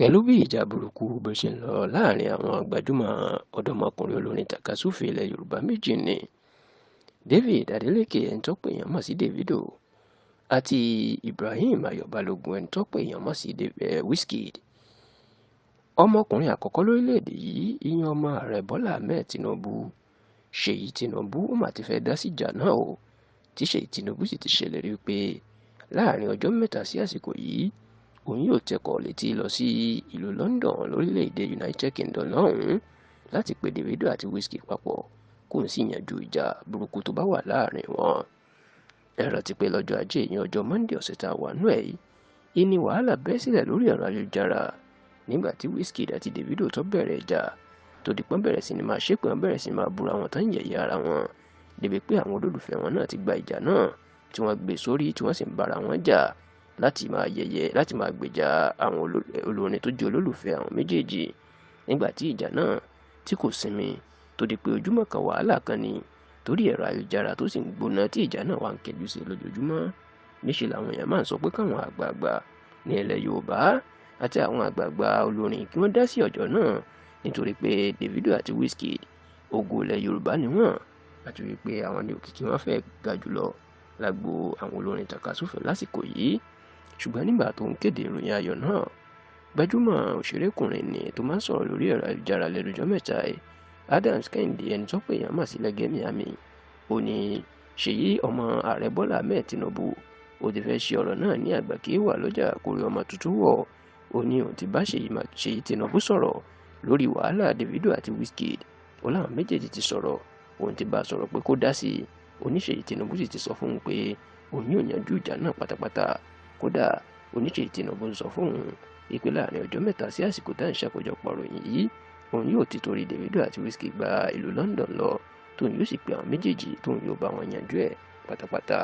Pẹ̀lú bí ìjà burúkú bó ṣe ń lọ láàrin àwọn gbajúmọ̀ ọ̀dọ́mọkùnrin olórin tàkasúfèé ilẹ̀ Yorùbá méjì ní David Adeleke, ẹni tọ́pọ̀ èèyàn mọ̀ sí Davido, àti Ibrahim Ayọ̀ Balógun, ẹni tọ́pọ̀ èèyàn mọ̀ sí Wizkid. Ọmọkùnrin àkọ́kọ́ lórílẹ̀‐èdè yìí, ìyẹn ọmọ ààrẹ Bọ́lá Ahmed Tinubu, Ṣèyí Tinubu, ó mà ti fẹ́ dá síjà náà o, tí Ṣèyí Tinubu sì ti ṣèlérí pé láàrin ọjọ́ 3 sí àsìkò yìí, òun yóò tẹkọ̀ létí lọ sí ìlú London lórílẹ̀‐èdè United Kingdom lọ́hùn-ún láti pe Davido àti Wizkid papọ̀ kóun sì yanjú ìjà burúkú tó bá wà láàrin wọn. Ẹ rántí pé lọ́jọ́ ajé, ìyẹn ọjọ́ Monday ọ̀sẹ̀ tá a wà nú ẹ̀ yìí, ní wàhálà bẹ́ sílẹ̀ lórí ẹ̀rọ ayélujára nígbà tí Wizkid àti Davido tó bẹ̀rẹ̀ ìjà tó di pọ́n bẹ̀rẹ̀ sí ni máa ṣépè, wọ́n bẹ̀rẹ̀ sí ni máa búra wọn tán, yẹ̀yẹ́ ara wọn, débi pé àwọn olólùfẹ́ wọn náà ti gba ìjà náà tí wọ́n gbé sórí, tí wọ́n sì ń bára wọn jà láti máa yẹ̀yẹ́, láti máa gbèjà àwọn olórin tó jẹ́ olólùfẹ́ àwọn méjèèjì. Nígbà tí ìjà náà tí kò sinmi, tó di pé ojúmọ́ kan wàhálà kan ni torí ẹ̀rọ ayélujára tó sì ń gbóná, tí ìjà náà wà ń kẹjú sí lójoojúmọ́, níṣẹ́ làwọn èèyàn máa ń sọ pé káwọn àgbààgbà ní ilẹ̀ Yorùbá àti àwọn àgbààgbà olórin kí wọ́n dá sí ọjọ́ náà, nítorí pé Davido àti Wizkid ògo ilẹ̀ Yorùbá ni wọ́n, àti wípé àwọn ní òkìkí wọn fẹ́ ga jùlọ lágbo àwọn olórin tàkasúfèé lásìkò yìí. Ṣùgbọ́n nígbà tó ń kéde ìròyìn ayọ̀ náà, gbajúmọ̀ òṣèrékùnrin ni tó máa ń sọ̀rọ̀ lórí ẹ̀rọ ayélujára lẹ́nujọ́ mẹ́ta ẹ̀, Adams Kẹ́hìndé, ẹni tó pè yàn mọ̀ sí Lẹ́gẹ́ Miami, ó ní Ṣèyí ọmọ ààrẹ Bọ́lá Ahmed Tinubu ó ti fẹ́ ṣe ọ̀rọ̀ náà ní àgbà kí wà lọ́jà kórí ọmọ tuntun wọ̀. Ó ní òun ti bá Ṣèyí Tinubu sọ̀rọ̀ lórí wàhálà Davido àti Wizkid. Ó láwọn méjèèjì ti sọ̀rọ̀, òun ti bá a sọ̀rọ̀ pé kó dá sí i. Oníṣèyí Tinubu sì ti sọ fún un pé òun yóò yanjú ìjà náà pátápátá. Kódà Oníṣèyí Tinubu ń sọ fún òun ìpè láàrin ọjọ́ 3 sí àsìkò tá à ń ṣàkójọpọ̀ ròyìn yìí, òun yóò ti torí Davido àti Wizkid gba ìlú London lọ, tóun yóò sì pe àwọn méjèèjì, tóun yóò bá wọn yanjú ẹ̀ pátápátá.